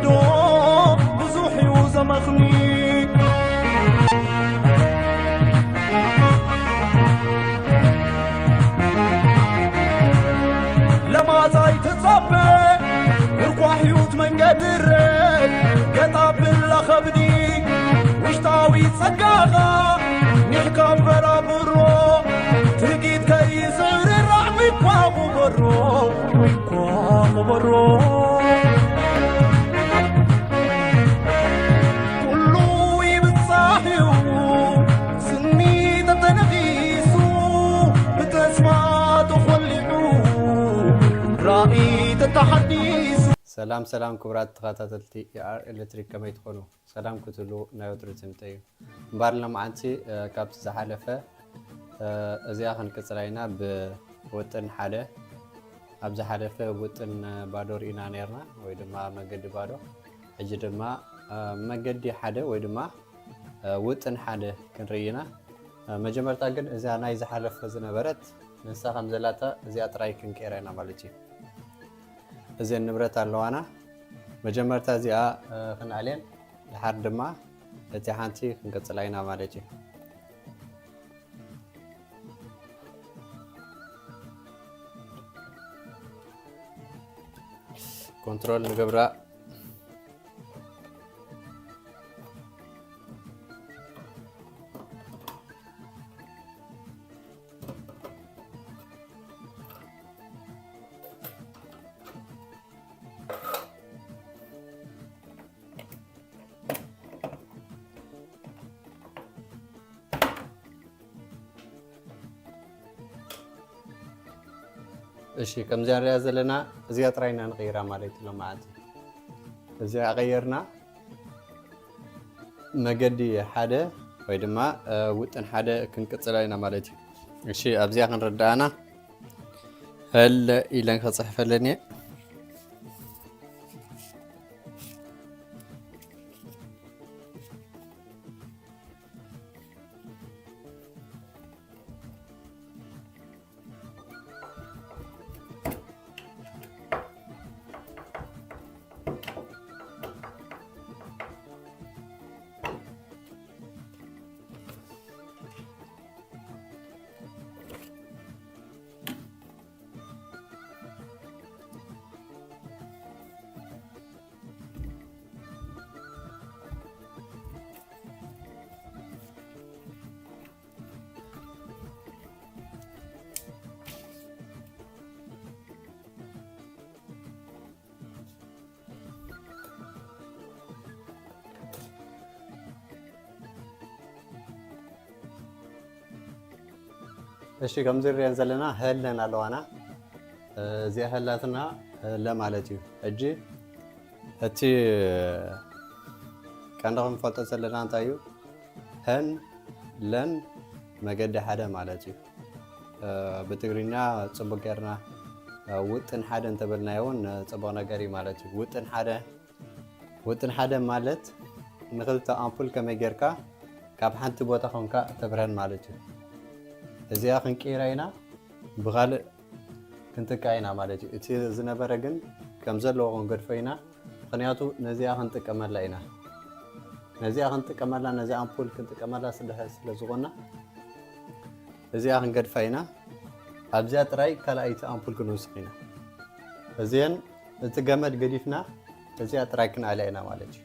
ዶ ብዙሕ እዩ ዘመኽኒ። ለማጻይ ትጸበ እኳ ሕዩት መንገዲ ረ ገጣ ብላ ኸብዲ ውሽጣዊ ጸጋኻ ኒሕካ በራብሮ ትርጊት ከይስዕሪ ራዕሚ እኳ ቁበሮ እኳ ቁበሮ። ኩሉ ይብጻሕ እዩ ስኒ ተተነኺሱ ብተስፋ ተኾሊዑ ራእይ ተተሓዲሱ። ሰላም ሰላም ክቡራት ተኸታተልቲ ኤኣር ኤሌክትሪክ፣ ከመይ ትኾኑ? ሰላም ክትብሉ ናይ ወትሩ ትምኒተይ እዩ። እምበኣር ሎማዓንቲ ካብቲ ዝሓለፈ እዚኣ ክንቅጽላ ኢና ብውጥን ሓደ። ኣብ ዝሓለፈ ውጥን ባዶ ርኢና ነይርና፣ ወይ ድማ መገዲ ባዶ። ሕጂ ድማ መገዲ ሓደ ወይ ድማ ውጥን ሓደ ክንርኢ ኢና። መጀመርታ ግን እዚኣ ናይ ዝሓለፈ ዝነበረት ንሳ ከም ዘላታ እዚኣ ጥራይ ክንቀይራ ኢና ማለት እዩ። እዘን ንብረት ኣለዋና። መጀመርታ እዚኣ ክንኣልየን፣ ድሓር ድማ እቲ ሓንቲ ክንቅጽላ ኢና ማለት እዩ። ኮንትሮል ንገብራ። እሺ፣ ከምዚኣ ንሪኣ ዘለና እዚኣ ጥራይ ኢና ንቕይራ ማለት እዩ። ሎማዓንቲ እዚኣ ቀየርና መገዲ ሓደ ወይ ድማ ውጥን ሓደ ክንቅጽላ ኢና ማለት እዩ። እሺ፣ ኣብዚኣ ክንርዳእና ሀለ ኢለን ከጽሕፈለን እየ። እሺ፣ ከምዚ ንሪአን ዘለና ህለን ኣለዋና። እዚኣ ህላትና ህለ ማለት እዩ። ሕጂ እቲ ቀንዲ ክንፈልጦ ዘለና እንታይ እዩ? ህን ለን መገዲ ሓደ ማለት እዩ። ብትግርኛ ጽቡቅ ጌርና ውጥን ሓደ እንተበልናዮ እውን ጽቡቅ ነገር እዩ ማለት እዩ። ውጥን ሓደ፣ ውጥን ሓደ ማለት ንክልተ ኣምፑል ከመይ ጌርካ ካብ ሓንቲ ቦታ ኮንካ ተብርሀን ማለት እዩ። እዚኣ ክንቅይራ ኢና፣ ብኻልእ ክንትካ ኢና ማለት እዩ። እቲ ዝነበረ ግን ከም ዘለዎ ክንገድፎ ኢና፣ ምኽንያቱ ነዚኣ ክንጥቀመላ ኢና። ነዚኣ ክንጥቀመላ፣ ነዚ ኣምፑል ክንጥቀመላ ስለ፣ ስለ ዝኾና እዚኣ ክንገድፋ ኢና። ኣብዚኣ ጥራይ ካልኣይቲ ኣምፑል ክንውስኽ ኢና። እዚአን እቲ ገመድ ገዲፍና እዚኣ ጥራይ ክንኣልያ ኢና ማለት እዩ።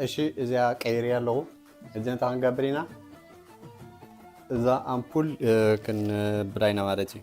እሺ፣ እዚኣ ቀይርያ ኣለኹ። እዚ እንታይ ክንገብር ኢና? እዛ ኣምፑል ክንብላ ኢና ማለት እዩ።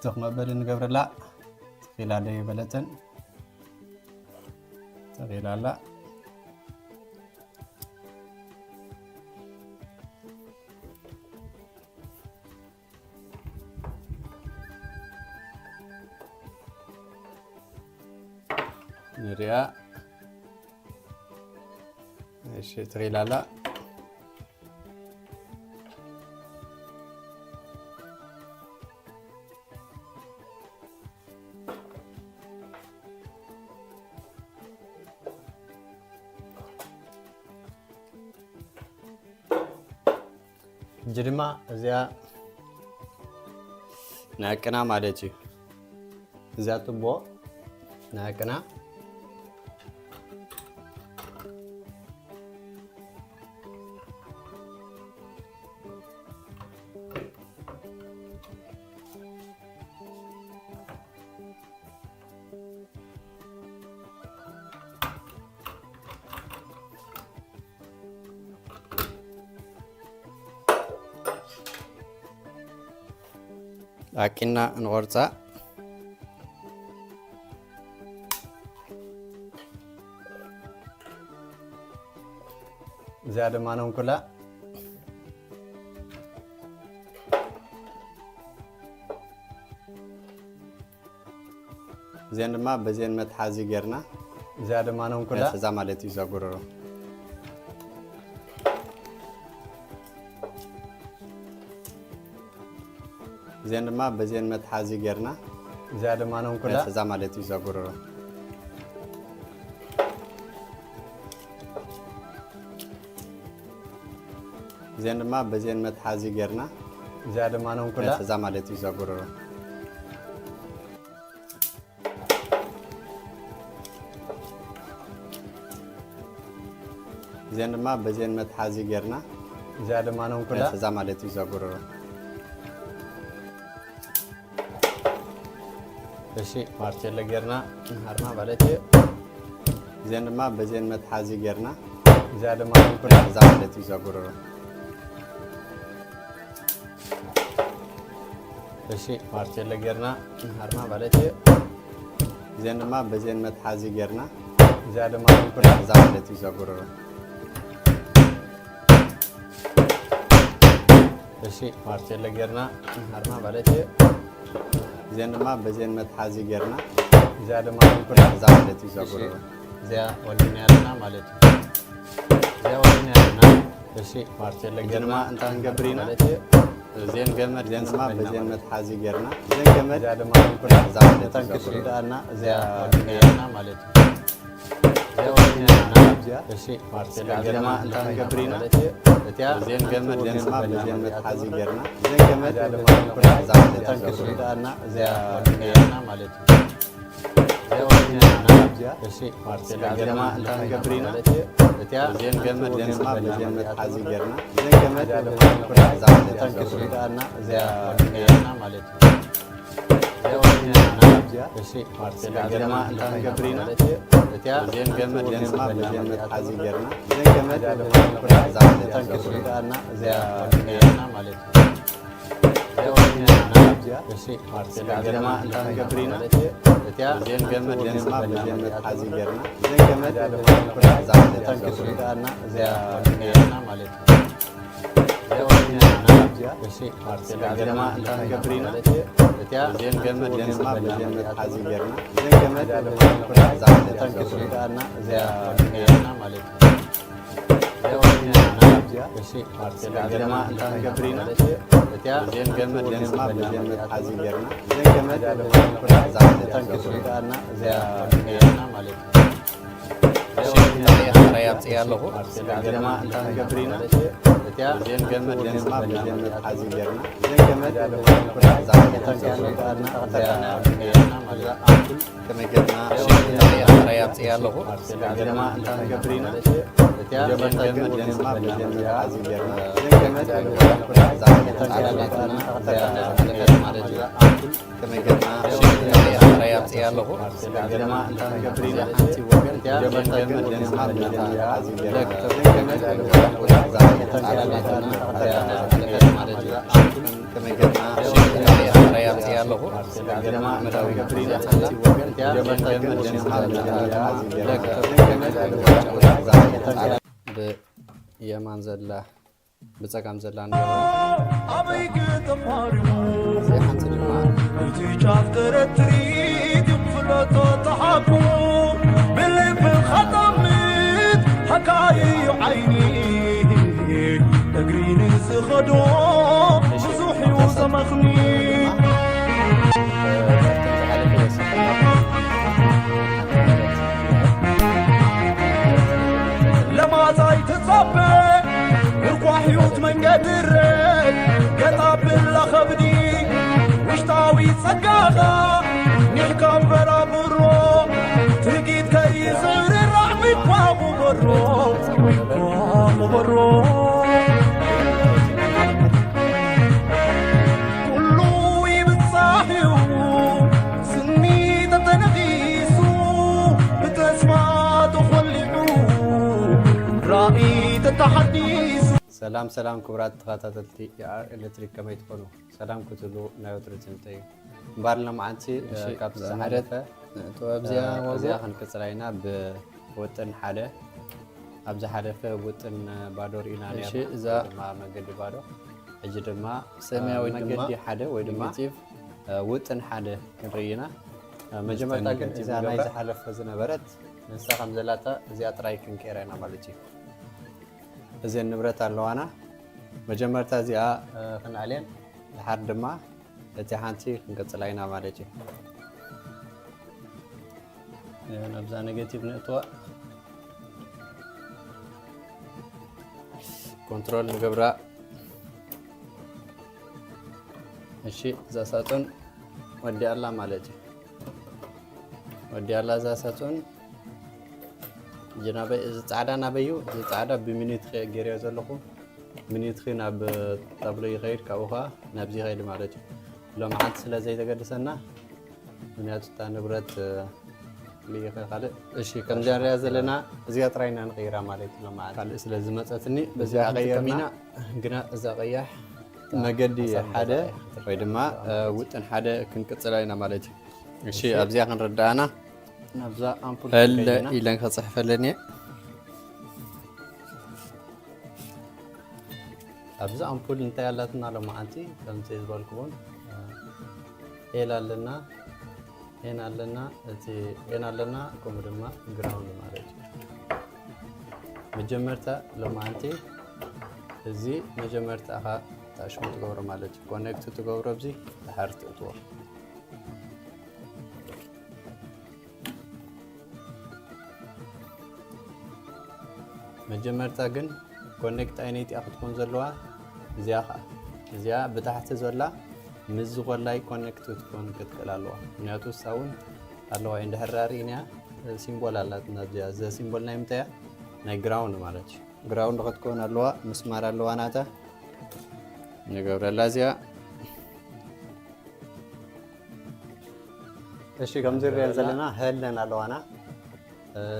ትኽ መበሊ ንገብረላ። ተኺላ ዶ ይበለትን? ተኺላ ኣላ። ንሪኣ። እሺ፣ ተኺላ ኣላ። ሕጂ ድማ እዚኣ ንዕቅና ማለት እዩ። እዚኣ ቱቦ ንዕቅና። ኣቂና ንቆርፃ። እዚኣ ድማ ነንኩላ። እዚአን ድማ በዚአን መትሓዚ ጌርና። እዚኣ ድማ ነንኩላ። ነትሕዛ ማለት እዩ እዛ ጎረሮ። እዚአን ድማ በዚአን መትሓዚ ጌርና። እዚኣ ድማ ነንኩላ። ነትሕዛ ማለት እዩ እዛ ጎረሮ። እዚአን ድማ በዚአን መትሓዚ ጌርና። እዚኣ ድማ ነንኩላ። ነትሕዛ ማለት እዩ እዛ ጎረሮ። እዚአን ድማ በዚአን መትሓዚ ጌርና። እዚኣ ድማ ነንኩላ። ነትሕዛ ማለት እዩ እዛ ጎረሮ። እሺ፣ ማርቴሎ ጌርና ንሃርማ ማለት እዩ። እዚአን ድማ በዚአን መትሓዚ ጌርና። እዚኣ ድማ ነንኩላ። ነትሕዛ ማለት እዩ እዛ ጎረሮ። እሺ፣ ማርቴሎ ጌርና ንሃርማ ማለት እዩ። እዚአን ድማ በዚአን መትሓዚ ጌርና። እዚኣ ድማ ነንኩላ። ነትሕዛ ማለት እዩ እዛ ጎረሮ። እሺ፣ ማርቴሎ ጌርና ንሃርማ ማለት እዩ። እዚአን ድማ በዚአን መትሓዚ ጌርና። እዚኣ ድማ ነንኩላ። ነትሕዛ ማለት እዩ እዛ እሺ፣ ጎረሮ። እዚኣ ወዲና ያለና ማለት እዩ። እዚኣ ወዲና ያለና። እሺ፣ ማርቴሎ ሕጂ ጌርና ድማ እንታይ ክንገብር ኢና? ማለት እዩ። እዚአን ገመድ እዚአን ድማ ንስመና በዚአን ማለት እዩ። መትሓዚ ጌርና። እዚአን ገመድ እዚኣ ድማ ነንኩላ። ነትሕዛ ማለት እዩ እዛ ጎረሮ። እዚኣ ወዲና ያለና ማለት እዩ። እዚኣ ወዲና ያለና። እዚኣ እሺ፣ ማርቴሎ እዚኣ ጌርና ድማ እንታይ ክንገብር ኢና? ማለት እዩ። እቲኣ እዚአን ገመድ እዚአን ድማ በዚአን መትሓዚ ጌርና። እዚአን ገመድ እዚኣ ድማ ነንኩላ። ነትሕዛ ማለት እዩ እዛ ጎረሮ። እዚኣ ወዲና ያለና ማለት እዩ። እዚኣ ወዲና ያለና። እሺ፣ ማርቴሎ እዚኣ ድማ እንታይ ክንገብር ኢና? ማለት እዩ። እቲኣ እዚአን ገመድ እዚአን ድማ በዚአን መትሓዚ ጌርና። እዚአን ገመድ እዚኣ ወዲና ያለና ማለት እዩ። እዚኣ ወዲና ያለና። እሺ፣ ማርቴሎ እዚኣ ድማ እንታይ ክንገብር ኢና? ማለት እዩ። እቲኣ እዚአን ገመድ እዚአን ድማ በዚአን መትሓዚ ጌርና። እዚአን ገመድ እዚኣ ወዲና ያለና ማለት እዩ። እዚኣ ወዲና ያለና። እሺ፣ ማርቴሎ እዚኣ ድማ እንታይ ክንገብር ኢና? ማለት እዩ። እቲኣ እዚአን ገመድ እዚአን ድማ በዚአን መትሓዚ ጌርና። እዚአን ገመድ እዚኣ ወዲና ያለና ማለት እዩ። እዚኣ ወዲና ያለና። እሺ፣ ኣብዚ ድማ እንታይ ንገብር ኢና? እቲኣ እዚአን ገመድ እዚአን ድማ ብገመድ ሓዚ ጌርና፣ እዚአን ገመድ እዛ ክልተ ክትርድኣና እዚኣ ጌርና ማለት እዩ። እዚኣ ወዲና እዚኣ። እሺ፣ ኣብዚ ድማ እንታይ ንገብር ኢና? እቲኣ እዚአን ገመድ እዚአን ድማ ብገመድ ሓዚ ጌርና፣ እዚአን ገመድ እዛ ክልተ ክትርድኣና እዚኣ ጌርና ማለት እዩ። ጥራይ ኣብፅእ ኣለኹ። እዚኣ ድማ እንታይ ንገብር ኢና? እቲኣ እዚአን ገመድ እዚአን ድማ ብገመድ ሓዚ ጌርና፣ እዚአን ገመድ እዛ ክልተ ክትርድኣና እዚኣ ጌርና ማለት እዩ። ከመይ ጌርና ጥራይ ኣብፅእ ኣለኹ። እዚኣ ድማ እንታይ ንገብር ኢና? እቲኣ እዚአን ገመድ እዚአን ድማ ብገመድ ሓዚ ጌርና፣ እዚአን ገመድ እዛ ክልተ ክትርድኣና እዚኣ ማለት እዩ። ከመይ ጌርና ጥራይ ኣብፅእ ኣለኹ። እዚኣ ድማ እንታይ ንገብር ኢና? ሓንቲ ወገን እዚኣ ገመድ እዚአን ድማ ብገመድ ሓዚ ጌርና፣ እዚአን ገመድ እዛ ክልተ ክትርድኣና እዚኣ ማለት እዩ። ከመይ ጌርና ጥራይ ኣብፅእ ኣለኹ። እዚኣ ድማ እንታይ ንገብር ኢና? ሓንቲ ወገን እዚኣ ገመድ እዚአን ድማ ብገመድ ሓዚ ጌርና፣ እዚአን ገመድ እዛ ክልተ ብየማን ዘላ ብጸጋም ዘላ ንገብራ። ኣበይ ክተፋርሙ? እዚኣ ሓንቲ ድማ እቲ ጫፍ ተረትሪ ድም ፍለቶ ተሓቁ ብልቢ ኸጠምት ሃካይ ዓይኒ እግሪ ንዝኸዶ ብዙሕ እዩ ዘመኽኒ። ለማዛይ ትጸበ እኳ ሕይወት መንገድረ ገጣ ብላ ኸብዲ ውሽጣዊ ጸጋኻ ኒሕካ በራብሮ ትርጊት ከይዝርራዕ ሚኳ ቁበሮ ሚኳ ቁበሮ ኩሉ ይብጻሕ እዩ ስኒ ተተነኺሱ ብተስፋ ተኾሊዑ ራእይ ተተሓዲሱ። ሰላም ሰላም ክቡራት ተኸታተልቲ ኤኣር ኤሌክትሪክ ከመይ ትኾኑ? ሰላም ክትብሉ ናይ ወትሩ ትምኒተይ እዩ። እምበኣር ሎማዓንቲ እሺ፣ ካብቲ እዛ ዝሓለፈ ንእቶ ኣብዚኣ እ፣ ዋጋ እዚኣ ክንቅጽላ ኢና ብውጥን ሓደ ኣብ ዝሓለፈ ውጥን ባዶ ርኢና እሺ፣ ነርና እዛ ድማ መገዲ ባዶ ሕጂ ድማ ሰማያዊ እ፣ መገዲ ድማ ሓደ ወይ ድማ ኔጌቲቭ እ፣ ውጥን ሓደ ክንርኢ ኢና። እ፣ መጀመርታ ግን ኔጌቲቭ እዛ ናይ ንገብራ። ዝሓለፈ ዝነበረት ንሳ ከም ዘላታ እዚኣ ጥራይ ክንቀይራ ኢና ማለት እዩ። እዘን ንብረት ኣለዋና መጀመርታ እዚኣ እ፣ ክንኣልየን ድሓር ድማ እቲ ሓንቲ ክንቅጽላ ኢና ማለት እዩ። እ፣ ናብዛ ኔጌቲቭ ንእትዋ ኮንትሮል ንገብራ። እሺ እዛ ሳጹን ወዲኣላ ማለት እዩ። ወዲኣላ እዛ ሳጹን ጀናበይ እዚ ጻዕዳ ናበዩ እዚ ጻዕዳ ብሚኒት ገይረዮ ዘለኹ ሚኒት ናብ ታብሎ ይኸይድ ካብኡ ከዓ ናብዚ ይኸይድ ማለት እዩ። ሎማዓንቲ ስለ ዘይተገድሰና ምክንያቱ እታ ንብረት እ፣ ልኢኸ ካልእ እሺ ከምዚኣ ንሪኣ ዘለና እዚኣ ጥራይ ኢና ንቕይራ ማለት እዩ። ሎማዓንቲ ካልእ ስለ ዝመፀትኒ በዚኣ እዚኣ ቀየርና ክንጥቀም ኢና። ግና እዛ ቀያሕ መገዲ ሓሳብ ሓደ ገዛ እያ። ወይ ድማ እ፣ ውጥን ሓደ ክንቅፅላ ኢና ማለት እዩ። እሺ እሺ። ኣብዚኣ ክንርዳእና ናብዛ ኣምፑል ህለ ክንከይድ ኢና። ኢለን ከፅሕፈለን እየ። ኣብዚ ኣምፑል እንታይ ኣላትና ሎማዓንቲ ከምቲ ዝበልኩዎም ኤል ኣለና ኤን ኣለና እቲ ኤን ኣለና ከምኡ ድማ ግራውንድ ማለት እዩ። መጀመርታ ሎማዓንቲ እዚ መጀመርታ ኢኻ ታሽሙ ትገብሮ ማለት እዩ። ኮኔክት ትገብሮ ኣብዚ ድሓር ትእትዎ። መጀመርታ ግን ኮኔክት ኣይነይቲኣ ክትኮን ዘለዋ እዚኣ ኸዓ እዚኣ ብታሕቲ ዘላ ምስ ዝኾላይ ኮኔክት ክትኮን ክትክእል ኣለዋ። ምክንያቱ እሳ እውን ኣለዋ እዩ። እንድሕር ርኢንያ ሲምቦል ኣላትና እዚኣ። እዛ ሲምቦል ናይ ምንታይ እያ? ናይ ግራውንድ ማለት እዩ። ግራውንድ ክትኮን ኣለዋ። ምስማር ኣለዋ ናታ ንገብረላ እዚኣ። እሺ ከምዚ ንሪኦ ዘለና ህለን ኣለዋና።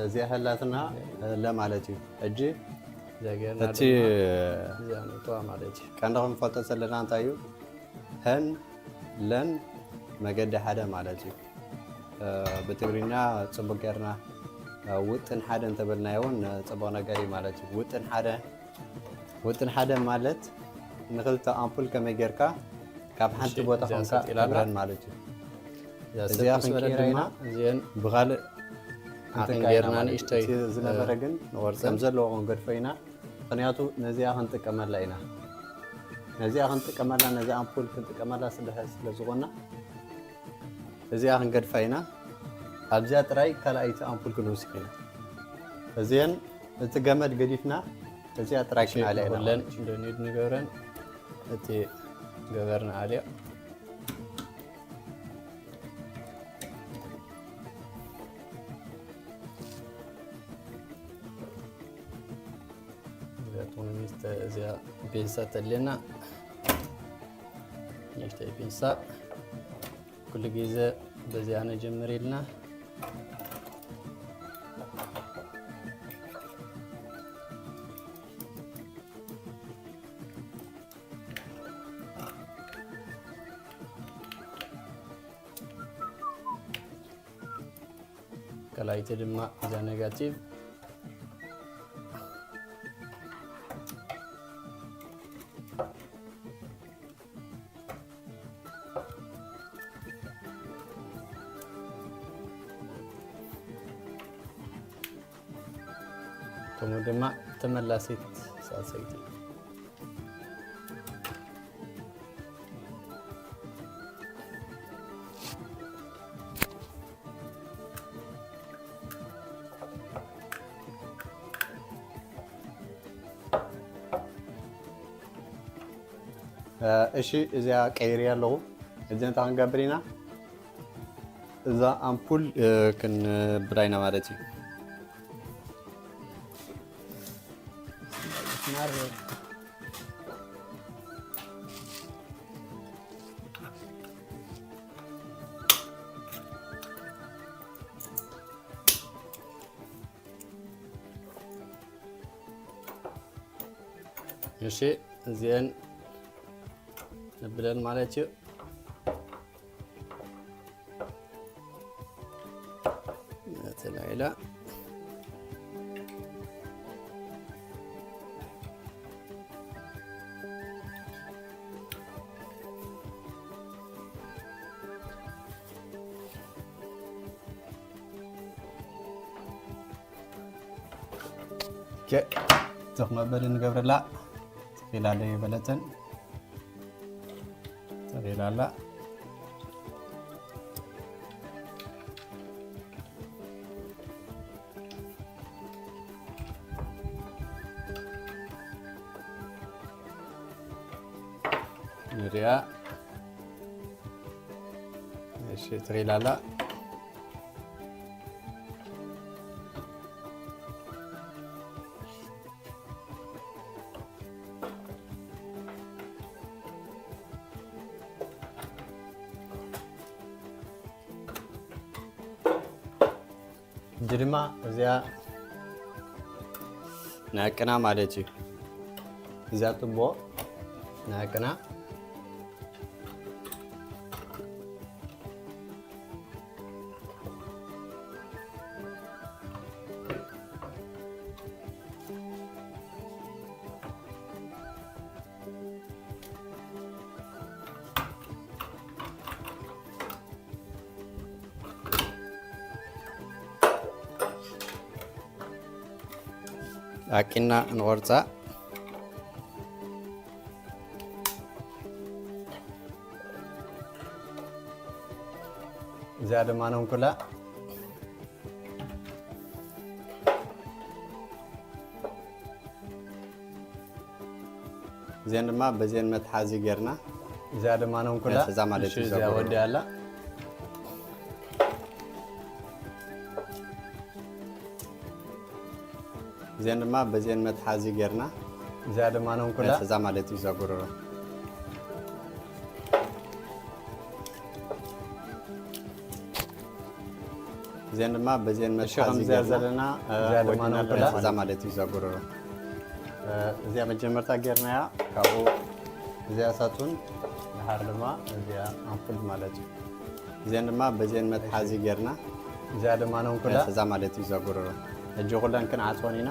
እዚኣ ህላትና ለ ማለት እዩ። ሕጂ እቲ እዚኣ ንእትዋ ማለት እዩ። ቀንዲ ክንፈልጦ ዘለና እንታይ እዩ? ህን ለን መገዲ ሓደ ማለት እዩ። ብትግርኛ ፅቡቅ ጌርና ውጥን ሓደ እንተበልናዮ እውን ፅቡቅ ነገር እዩ ማለት እዩ። ውጥን ሓደ ውጥን ሓደ ማለት ንክልተ ኣምፑል ከመይ ጌርካ ካብ ሓንቲ እሺ፣ ቦታ እዚኣ ኮንካ ሰጥ ኢላ ኣላ። ተብረን ማለት እዩ። እዚኣ እዚኣ ሰጥ ምስ በለት ክንቀይራ ድማ ኢና። እዚአን ብኻልእ ዓቕን ክንተካይና ጌርና ማለት እዩ። ንእሽተይ፣ እቲ ዝነበረ እ፣ ግን ንቖርጸን። ከም ዘለዎ ክንገድፎ ኢና። ምኽንያቱ ነዚኣ ክንጥቀመላ ኢና። ነዚኣ ክንጥቀመላ፣ ነዚ ኣምፑል ክንጥቀመላ ስለ፣ ስለ ዝኾና፣ እዚኣ ክንገድፋ ኢና። ኣብዚኣ ጥራይ ካልኣይቲ ኣምፑል ክንውስኽ ኢና። እዚአን እቲ ገመድ ገዲፍና እዚኣ ጥራይ እሺ፣ ክንኣልያ ኢና ንኹለን ማለት እዩ። ዶኒድ ንገብረን እቲ ገበር ንኣልዮ። እዚኣ ቶኒ ሚስተ፣ እዚኣ ፒንሳ ተድልየና። ንእሽተይ ፒንሳ። ኩሉ ግዜ በዚኣ ነጀምር ኢልና። ካልኣይቲ ድማ እዛ ኔጋቲቭ። ከምኡ ድማ ተመላሲት ሳልሰይቲ። እ፣ እሺ፣ እዚኣ ቀይርያ ኣለኹ። እዚ እንታይ ክንገብር ኢና? እዛ ኣምፑል፣ እ፣ ክንብላ ኢና ማለት እዩ። እሺ፣ እዚአን ነብለን ማለት እዩ። ተላኢላ። ኦኬ፣ ትኽ መበሊ ንገብረላ። ተኺላ ዶ የበለተን? ተኺላ ኣላ። ንሪኣ። እሺ፣ ተኺላ ኣላ። ሕጂ ድማ እዚኣ ንዕቅና ማለት እዩ። እዚኣ ጡቦ ንዕቅና። ኣቂና ንቆርጻ። እዚኣ ድማ ነንኩላ። እዚአን ድማ በዚአን መትሓዚ ጌርና። እዚኣ ድማ ነንኩላ። እዛ ማለት እዩ፣ እዚኣ እዛ ጎረሮ። ወዲኣ ኣላ። እዚአን ድማ በዚአን መትሓዚ ጌርና። እዚኣ ድማ ነንኩላ። እዛ ማለት እዩ፣ እዛ ጎረሮ። እዚአን ድማ በዚአን እሺ፣ መትሓዚ ከምዚኣ ጌርና። ዘለና፣ እ፣ እዚኣ ድማ ወዲና ነንኩላ። ኣለና ማለት እዩ፣ እዛ ጎረሮ። እ፣ እዚኣ መጀመርታ ጌርናያ፣ ካብኡ እዚኣ ሳጹን፣ ድሓር ድማ እዚኣ ኣምፑል ማለት እዩ። እዚአን ድማ በዚአን መትሓዚ ጌርና። እዚኣ ድማ ነንኩላ። እዛ ማለት እዩ፣ እዛ ጎረሮ። ሕጂ ኩለን ክንዓጽወን ኢና።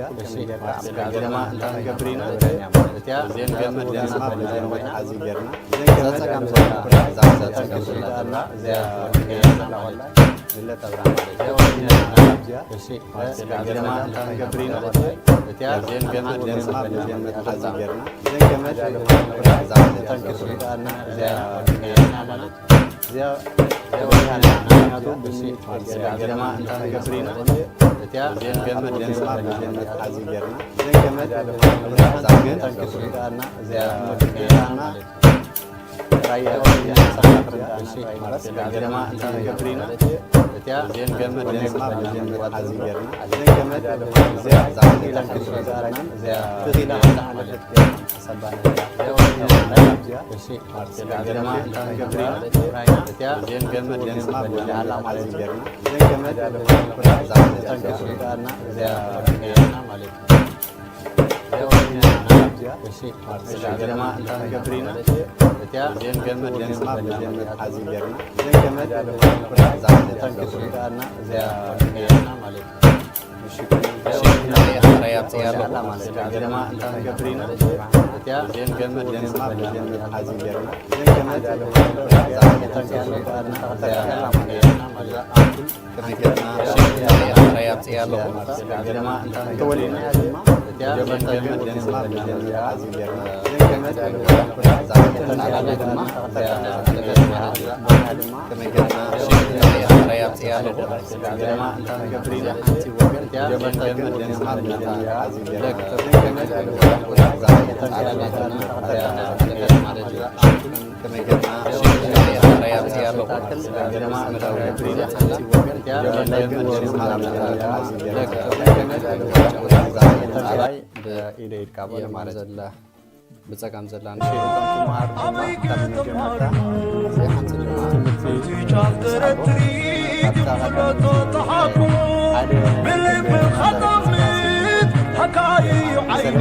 እዚኣ ከመይ ጌርካ ኣብ ስጋ ገደማ እንታይ ንገብር ኢና? እዚኣ ገመድ ገመድ መትሓዚ ጌርና። እዛ ጸጋም ዘላ፣ እዛ ጸጋም ዘላ፣ እዚኣ ንለት ኣብርሃ ማለት እዩ። እዚኣ ገመድ ገመድ መትሓዚ ጌርና። እዘን ገመድ እዚኣ ገመድ ገመድ መትሓዚ ጌርና። እዘን ገመድ ግን እዚኣ ራያ ራያ ዩኒቨርሲቲ ገደማ እንታይ ንገብር ኢና? እቲኣ እዚአን ገመድ ገመድ ሓዚ ጌርና። እዚአን ገመድ እዚኣ ዛዕባ ተታሒዙ ዝኣረግን እዚኣ ተኺላ ዝሓለፈት ጌርና። ሓሳባና እዚኣ ገደማ እንታይ ንገብር ኢና? እቲኣ እዚአን ገመድ ገመድ ሓዚ ጌርና። እዚአን ገመድ ዛዕባ ተታሒዙ ዝኣረግን እዚኣ ጌርና ማለት እዩ። ገመድ ገመድ ሓዚ ጌርና። ኢደ ኢድካ በሉ ማለት እዩ። ብጸጋም ዘላ ንእሽቶ ተምሃር ድማ ካብ መጀመርታ እዚኣ ሓንቲ ድማ ትምህርቲ ዝሰዓቦ ኣብታ ቀዳመይቲ ሓደ ብልቢ ኸጠምት ሓካይ ዓይኒ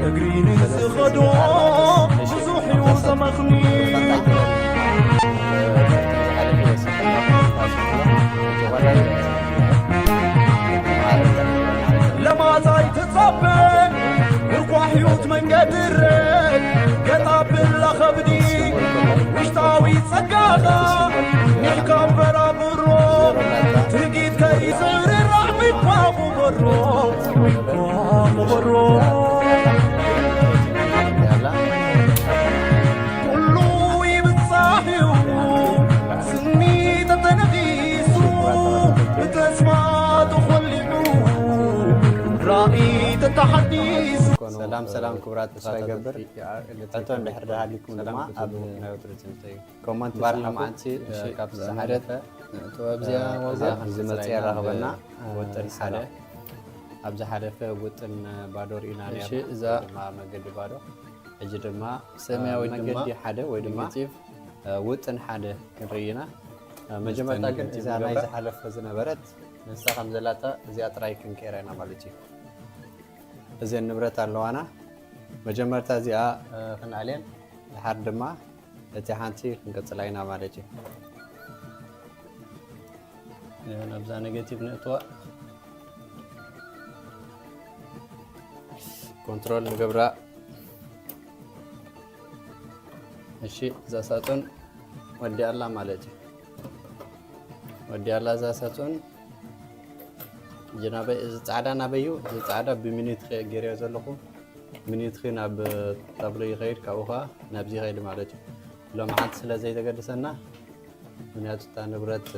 እግሪ ንዝኸዶ ብዙሕ እዩ ዘመኽኒ። ለማዛይ ትጸበ ምርኳሕ ህይወት መንገድ ረ ገጣ ብላ ኸብዲ ውሽጣዊ ጸጋኻ ኒሕካ በራብሮ ትርጊት ከይስርራዕ ሚኳ ቁበሮ ሚኳ ቁበሮ ኩሉ ይብጻሕ እዩ ስኒ ተተነኺሱ ብተስፋ ተኾሊዑ ራእይ ተተሓዲሱ። ሰላም ሰላም ክቡራት ተስፋ ይገብር። ሕቶ እንድሕር ደሃሊኩም ድማ ኣብ ኮመንት ባርሃ መዓልቲ ካብ ዝሓለፈ እዚኣ ዝመጽእ የራኽበና። ወጥን ሓደ ኣብ ዝሓለፈ ውጥን ባዶ ርኢና ነርና፣ እዛ ድማ መገዲ ባዶ። ሕጂ ድማ ሰማያዊ መገዲ ሓደ ወይ ድማ ውጥን ሓደ ክንርኢ ኢና። መጀመርታ ግን እዛ ናይ ዝሓለፈ ዝነበረት ንሳ ከም ዘላታ እዚኣ ጥራይ ክንቀይራ ኢና ማለት እዩ። እዘን ንብረት ኣለዋና። መጀመርታ እዚኣ ክንኣልየን፣ ድሓር ድማ እቲ ሓንቲ ክንቅጽላ ኢና ማለት እዩ። ናብዛ ኔጌቲቭ ንእትዋ። ኮንትሮል ንገብራ። እሺ፣ እዛ ሳጹን ወዲኣላ ማለት እዩ። ወዲኣላ እዛ ሳጹን። እጂ ናበይ፣ እዚ ጻዕዳ ናበይ እዩ? እዚ ጻዕዳ ብሚኒትሪ ገይረዮ ዘለኹ። ሚኒትሪ ናብ ጣብሎ ይኸይድ፣ ካብኡ ኸዓ ናብዚ ይኸይድ ማለት እዩ። ሎምዓንቲ ስለ ዘይተገድሰና ምክንያቱ እታ ንብረት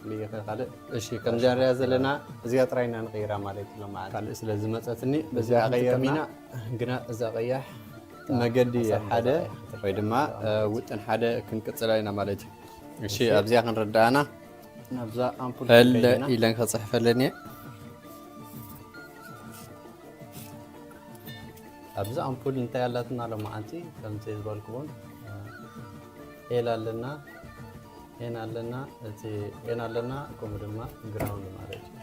ልኢኸ ካልእ። እሺ፣ ከምዚኣ ንሪኣ ዘለና እዚኣ ጥራይ ኢና ንቕይራ ማለት እዩ። ሎማዓንቲ ካልእ ስለ ዝመፀትኒ በዚኣ እዚኣ ክንጥቀም ቀይርና ኢና። ግና እዛ ቀያሕ መገዲ ሓደ ወይ ድማ ውጥን ሓደ ክንቅፅላ ኢና ማለት እዩ። እሺ፣ ኣብዚኣ ክንርዳእና ናብዛ ኣምፑል እል ኢለን ከፅሕፈለኒ እየ። ኣብዚ ኣምፑል እንታይ ኣላትና ሎማዓንቲ? ከምቲ ዝበልኩውን ኤል ኣለና፣ ኤን ኣለና፣ እቲ ኤን ኣለና፣ ከምኡ ድማ ግራውንድ ማለት እዩ።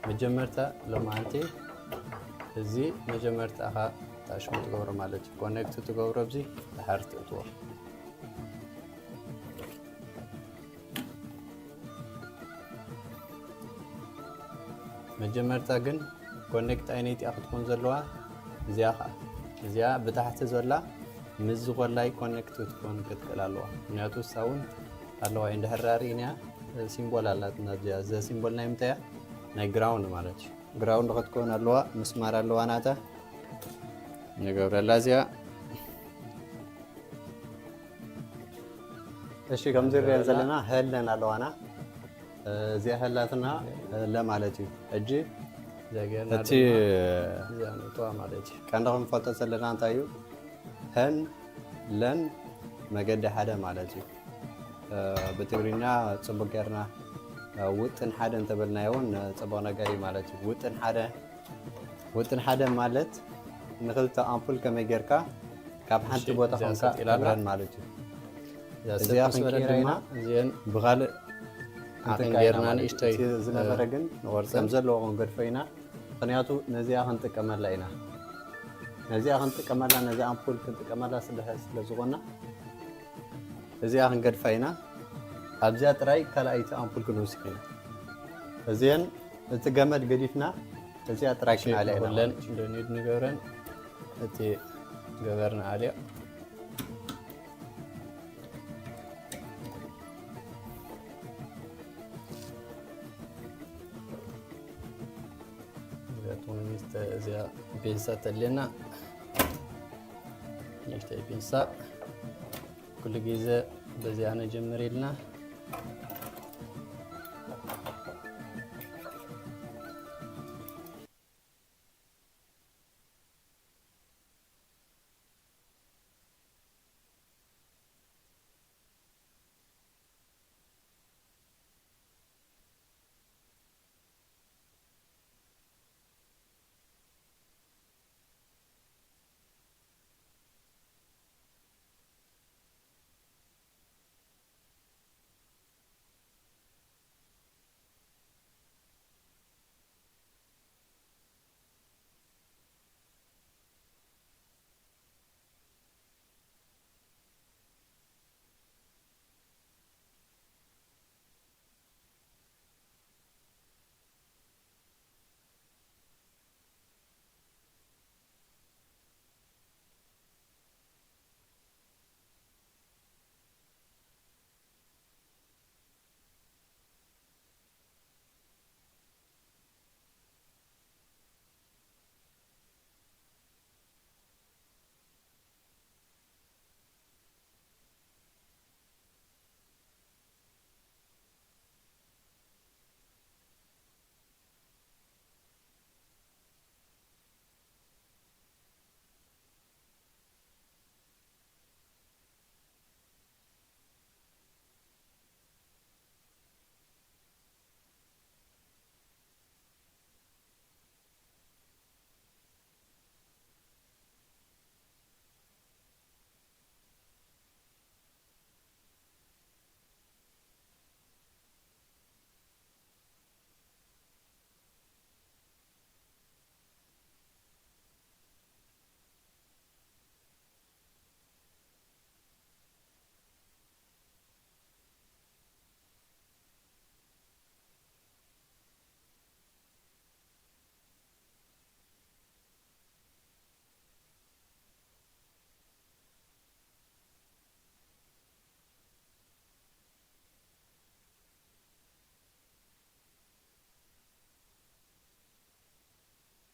መጀመርታ ሎማዓንቲ እዚ መጀመርታ ኢኻ ታሽሙ ትገብሮ ማለት እዩ። ኮኔክት ትገብሮ ኣብዚ ድሓር ትእትዎ። መጀመርታ ግን ኮኔክት ኣይነይቲኣ ክትኮን ዘለዋ እዚኣ ኸዓ እዚኣ ብታሕቲ ዘላ ምስ ዝኾላይ ኮኔክት ክትኮን ክትክእል ኣለዋ። ምክንያቱ እሳ እውን ኣለዋ እዩ። እንድሕር ርኢናያ ሲምቦል ኣላትና እዚኣ። እዛ ሲምቦል ናይ ምንታይ እያ? ናይ ግራውንድ ማለት እዩ። ግራውንድ ክትኮን ኣለዋ። ምስማር ኣለዋ ናታ ንገብረላ እዚኣ። እሺ፣ ከምዚ ንሪኦ ዘለና ሀለን ኣለዋና። እዚኣ ሀላትና ለማለት እዩ። ሕጂ እዚኣ ጌርና እቲ ድማ እዚኣ ንእትዋ ማለት እዩ። ቀንዲ ክንፈልጦ ዘለና እንታይ እዩ? ሀን ለን መገዲ ሓደ ማለት እዩ። ብትግርኛ ጽቡቅ ጌርና ውጥን ሓደ እንተበልናዮ እውን ጽቡቅ ነገር እዩ ማለት እዩ። ውጥን ሓደ ውጥን ሓደ ማለት ንክልተ ኣምፑል ከመይ ጌርካ ካብ ሓንቲ እሺ፣ ቦታ እዚኣ ኮንካ ሰጥ ኢላላ። ተብረን ማለት እዩ። እዚኣ እዚኣ ሰጥ ምስ በለት ክንቀይራ ድማ ኢና፣ እዚአን ብኻልእ ዓቕን ክንቀይራ ጌርና ማለት እዩ። ንእሽተይ፣ እቲ ዝነበረ እ፣ ግን ንቆርጸን። ከም ዘለዎ ክንገድፎ ኢና። ምኽንያቱ ነዚኣ ክንጥቀመላ ኢና። ነዚኣ ክንጥቀመላ፣ ነዚ ኣምፑል ክንጥቀመላ ስለ፣ ስለ ዝኾና እዚኣ ክንገድፋ ኢና። ኣብዚኣ ጥራይ ካልኣይቲ ኣምፑል ክንውስኽ ኢና። እዚአን እቲ ገመድ ገዲፍና እዚኣ ጥራይ እሺ፣ ክናልያ ኢና ኩለን ማለት እዩ። ዶኒድ ንገብረን እቲ ገበርና ኣልዮ። እዚኣ ቶኒ ሚስተ-፣ እዚኣ ፒንሳ ተልየና። ንእሽተይ ፒንሳ። ኩሉ ግዜ በዚኣ ነጀምር ኢልና።